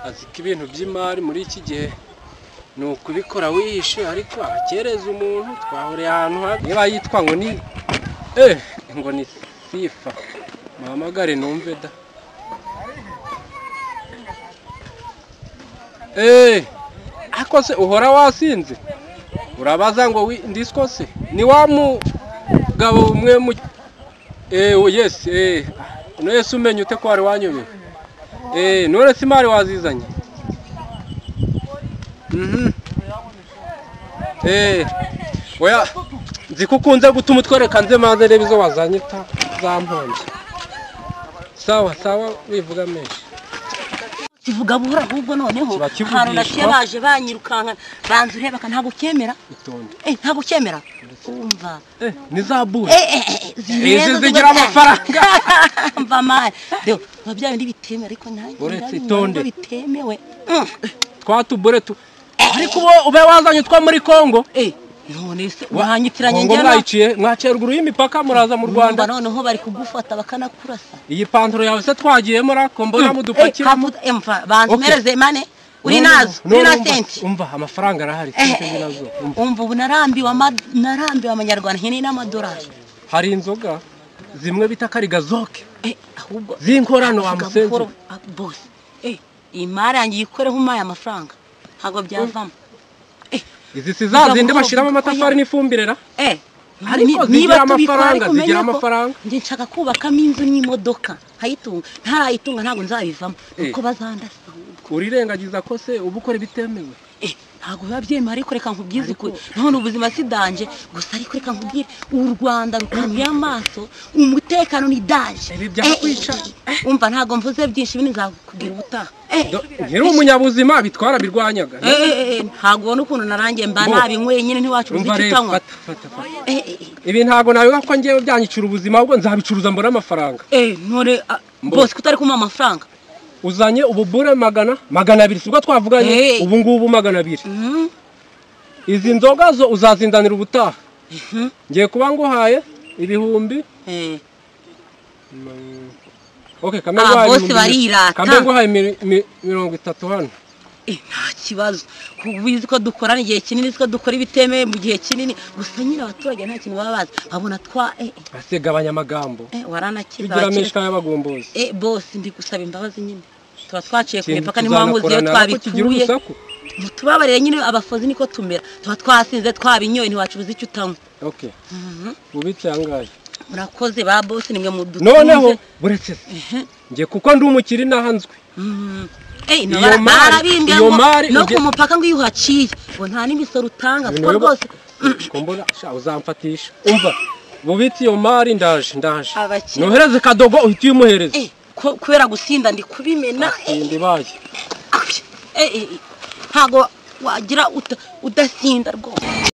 Azi ko ibintu by'imari muri iki gihe ni ukubikora wihishe, ariko abakereza umuntu twahuriye ahantu niba yitwa ngo ni ngo ni Sifa. Muhamagare numve da. Ako se uhora wasinze? Urabaza ngo ndisiko se ni wa mugabo umwe mu yes none se umenye ute ko wari wanyobewe? None se imari wazizanye? Oya nzi ko ukunze gutuma utwereka nze maze reba izo wazanye zamponje. Sawa sawa wivuga menshi. Kivuga buhora ahubwo noneho hano naciye baje banyirukanka banzu ureba ntago cyemera. Ntago cyemera. Umva. Ni za bure. Izi zigira amafaranga. Mva mari. Deo, bya bindi bitemera ariko nanjye uretse itonde bitemewe. Twatubure tu. Ariko ube wazanye twa muri Kongo. None se uhanyitiranye njye mwaciye mwaciye ruguru y'imipaka muraza mu Rwanda. Noneho bari kugufata bakanakurasa. Iyi pantaro yawe se twagiye muri kombona mudupakira. Banzu mereze mane uri nazo uri na senti. Umva amafaranga arahari senti nazo. Umva ubu narambiwe narambiwe amanyarwanda nkeneye n'amadolari. Hari inzoga zimwe bita karigazoke. Ahubwo zinkorano wa musenzi. Boss. Imari yanjye yikoreho umaye amafaranga. Ntago byavamo. Izi si za zindi bashiramo amatafari n'ifumbire ra? Ariko zigira amafaranga, zigira amafaranga. Nje nshaka kubakamo inzu n'imodoka, nkayitunga. Ntarayitunga ntago nzabivamo kuko bazandasa. Urirengagiza ko se ubu ukora bitemewe? Ntago biba byemewe ariko reka nkubwize ukuri. None ubuzima si danje gusa ariko reka nkubwire u Rwanda rukanuye amaso, umutekano ni danje. Ibi byakwica. Umva ntago mvuze byinshi bini nzakubwira ubutaha. Nkiri umunyabuzima bitwara birwanyaga. Ntago ubona ukuntu narangiye mba nabinyweye nyine ntiwacuruza icyo utanywa. Ibi ntago nabivuga ko ngewe byanyicira ubuzima ahubwo nzabicuruza mbona amafaranga. None boss kutari kumpa amafaranga. Uzanye ububure 200 sibwo twavuganye ubu ngubu 200. Izi nzoga zo uzazindanira ubutaha. Ngiye kuba nguhaye ibihumbi. Okay, kambe nguhaye. Bose barirata. Kambe nguhaye 30 hano. Nta kibazo. Kubizi ko dukorana igihe kinini, ko dukora ibitemewe mu gihe kinini, gusa nyine abaturage nta kintu baba bazi. Babona twa Asegabanya amagambo. Waranakiza. Bigira menshi y'abagombozi. Boss ndi gusaba imbabazi nyine. Tuba twaciye ku mipaka ni mpamvu ziyo twabikuye. Mutubabarire nyine abafozi niko tumera. Tuba twasinze twabinyoye ntiwacuruza icyo utanywa. Okay. Ubitse angahe? Murakoze ba boss nimwe mudutunze. Noneho buretse ngiye kuko ndi umukiri nahanzwe. Iyo mari no ku mupaka ngo iyo uhaciye ngo nta n'imisoro utanga kuko rwose kombona sha uzamfatisha. Umva bubitse iyo mari ndaje nohereze kadogo uhita uyimuhereza. Kubera gusinda ndi kubimena. Ndi baye. Ntago wagira udasinda rwose.